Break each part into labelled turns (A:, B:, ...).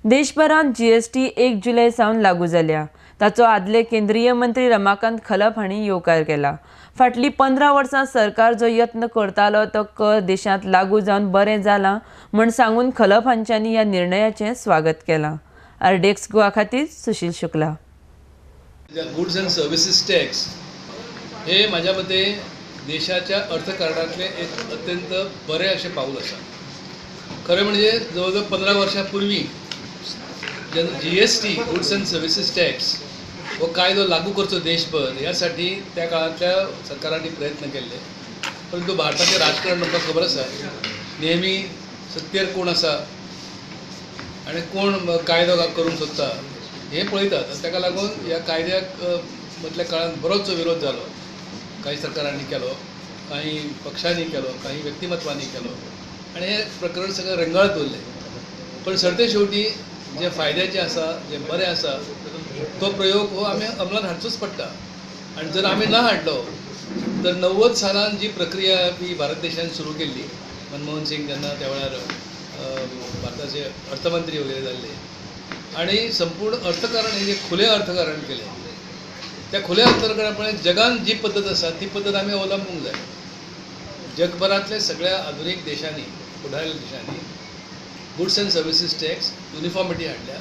A: देशभरांत जीएसटी 1 जुलय सावन लागू जाल्या. ताचो आदले केंद्रीय मंत्री रमाकांत खलप हांणी येवकार केला. फाटलीं 15 वर्सां सरकार जो यत्न करतालो तो कर देशांत लागू जावन बरें जालां म्हूण सांगून खलप हांच्यांनी ह्या निर्णयाचें स्वागत केलां. आरडीएक्स गोवा खातीर Sushil Shukla.
B: Goods and services tax हे माझ्या मते देशाच्या अर्थकारणातले एक अत्यंत बरे अशें पाऊल आसा. खरें म्हणजे जवळजवळ 15 वर्षांपूर्वी जेन्ना GST goods and services tax हो कायदो लागू करचो देशभर ह्यासाठी त्या काळांतल्या सरकारांनी प्रयत्न केल्ले, परंतु भारताचें राजकारण आमकां खबर आसा, नेहमी सत्तेर कोण आसा आनी कोण कायदो करूंक सोदता हें पळयतात आनी ताका लागून ह्या कायद्याक मदल्या काळांत बरोचसो विरोध जालो. काही सरकारांनी केलो, काही पक्षांनी केलो, काही व्यक्तिमत्वांनी केलो आनी हें प्रकरण सगळें रेंगाळत उरलें. पण सरते शेवटी जे फायद्याचे आसा, जे बरें आसा तो प्रयोग हो आमी अंमलात हाडचोच पडटा. आनी जर आमी ना हाडलो तर 90 सालान जी प्रक्रिया ही भारत देशान सुरू केल्ली, मनमोहन सिंग जेन्ना त्या वेळार भारताचे अर्थमंत्री वगैरे जाल्ले आनी संपूर्ण अर्थकारण हे जे खुलें अर्थकारण केलें, त्या खुल्या अर्थकारणाप्रमाणे जगान जी पद्दत आसा ती पद्दत आमी अवलंबूंक जाय. जगभरांतले सगळ्या आधुनीक देशांनी, फुडारलेल्या देशांनी goods and services tax uniformity हाडल्या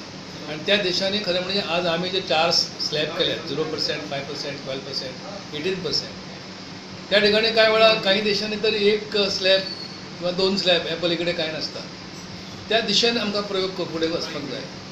B: आनी त्या देशांनी खरें म्हणजे आज आमी जे 4 स्लॅब केल्यात, 0%, 5%, 12%, 18%, त्या ठिकाणी कांय वेळा काही देशांनी तर 1 स्लॅब किंवा 2 स्लॅब ह्या पलीकडे कांय नासता. त्या दिशेन आमकां प्रयोग फुडें वचपाक जाय.